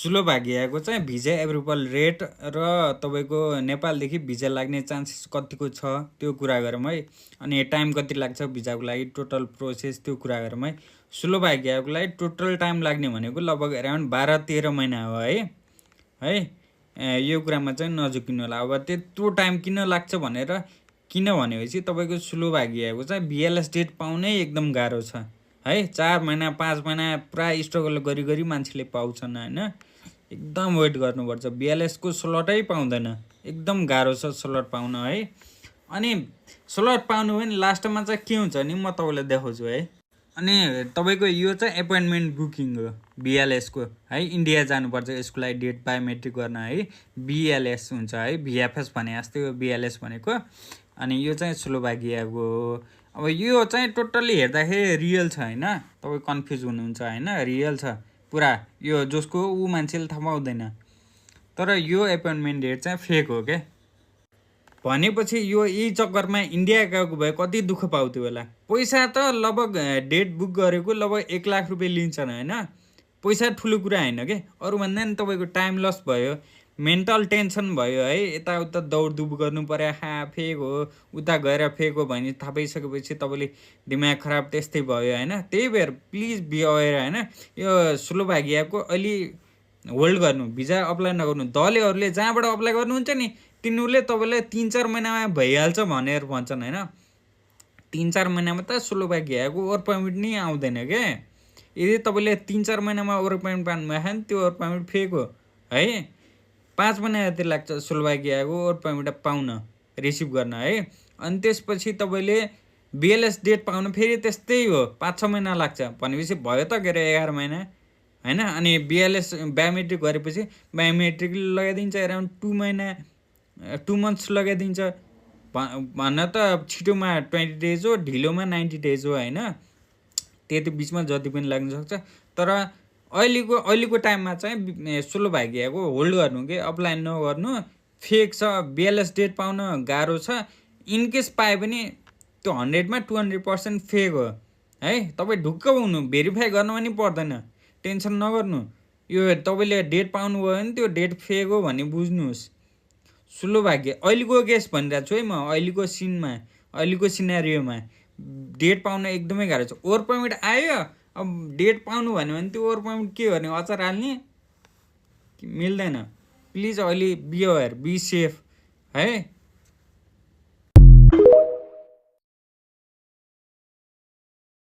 स्लोभाकियाको चाहिँ visa approval rate र तपाईँको नेपालदेखि भिजा लाग्ने चान्सेस कतिको छ त्यो कुरा गरौँ है। अनि टाइम कति लाग्छ भिजाको लागि, टोटल प्रोसेस त्यो कुरा गरौँ है। स्लोभाकियाको लागि टोटल टाइम लाग्ने भनेको लगभग अराउन्ड 12-13 महिना हो है। यो कुरामा चाहिँ नझुकिनु होला। अब त्यत्रो टाइम किन लाग्छ भनेर भनेपछि तपाईँको स्लोभाकियाको चाहिँ बिएलएस डेट पाउनै एकदम गाह्रो छ है। 4 महिना 5 महिना पुरा स्ट्रगल गरी मान्छेले पाउँछन् होइन। एकदम वेट गर्नुपर्छ, बिएलएसको स्लटै पाउँदैन, एकदम गाह्रो छ स्लट पाउन है। अनि स्लट पाउनु भने लास्टमा चाहिँ के हुन्छ नि म तपाईँलाई देखाउँछु है। अनि तपाईँको यो चाहिँ एपोइन्टमेन्ट बुकिङ हो बिएलएसको है। इन्डिया जानुपर्छ यसको लागि डेट बायोमेट्रिक गर्न है। बिएलएस हुन्छ है, भिएफएस भने जस्तै हो बिएलएस भनेको। अनि यो चाहिँ स्लोभाकियाको हो। अब यो चाहिँ टोटल्ली हेर्दाखेरि रियल छ होइन, तपाईँ कन्फ्युज हुनुहुन्छ होइन, रियल छ पुरा। यो जसको ऊ मान्छेले थाहा पाउँदैन, तर यो एपोइन्टमेन्ट डेट चाहिँ फेक हो क्या। भनेपछि यो यही चक्करमा इन्डिया गएको भए कति दुःख पाउँथ्यो होला। पैसा त लगभग डेट बुक गरेको लगभग 1 लाख रुपियाँ लिन्छन् होइन। पैसा ठुलो कुरा होइन कि, अरूभन्दा नि तपाईँको टाइम लस भयो, मेन्टल टेन्सन भयो है। यताउता दौडधुप गर्नु पर्यो, फेक हो, उता गएर फेक हो भने थाहा पाइसकेपछि तपाईँले दिमाग खराब त्यस्तै भयो होइन। त्यही भएर प्लिज बी अवेर होइन। यो स्लोभाकियाको अलि होल्ड गर्नु, भिजा अप्लाई नगर्नु। दलहरूले जहाँबाट अप्लाई गर्नुहुन्छ नि तिनीहरूले तपाईँलाई 3-4 महिनामा भइहाल्छ भनेर भन्छन् होइन। 3-4 महिनामा त स्लोभाकियाको वर्क पर्मिट नै आउँदैन क्या। यदि तपाईँले 3-4 महिनामा वर्क पर्मिट पाउनुभयो भने त्यो वर्क पर्मिट फेक हो है। 5 महिना जति लाग्छ स्लोभाकियाको वर्क पर्मिट पाउन, रिसिभ गर्न है। अनि त्यसपछि तपाईँले बिएलएस डेट पाउनु फेरि त्यस्तै हो, 5-6 महिना लाग्छ। भनेपछि भयो त के अरे 11 महिना होइन। अनि बिएलएस बायोमेट्रिक गरेपछि बायोमेट्रिक लगाइदिन्छ अराउन्ड 2 मन्थ्स लगाइदिन्छ। भन्न त छिटोमा 20 डेज हो, ढिलोमा 90 डेज हो होइन। त्यति बिचमा जति पनि लाग्न सक्छ। तर अहिलेको टाइममा चाहिँ स्लोभाकियाको होल्ड गर्नु कि अप्लाई नगर्नु। फेक छ, बिएलएस डेट पाउन गाह्रो छ। इनकेस पाए पनि त्यो 100मा 200% फेक हो है। तपाईँ ढुक्क हुनु, भेरिफाई गर्नु पनि पर्दैन, टेन्सन नगर्नु। यो तपाईँले डेट पाउनुभयो भने त्यो डेट फेक हो भन्ने बुझ्नुहोस्। स्लोभाकिया अहिलेको केस भनिरहेको छु है म, अहिलेको सिनारियोमा डेट पाउन एकदमै गाह्रो छ। वर्क पर्मिट आयो, अब डेट पाउनु भन्यो भने त्यो वर्क पर्मिट के गर्ने, अचार हाल्ने मिल्दैन। प्लिज अहिले बी अवेर, बी सेफ है।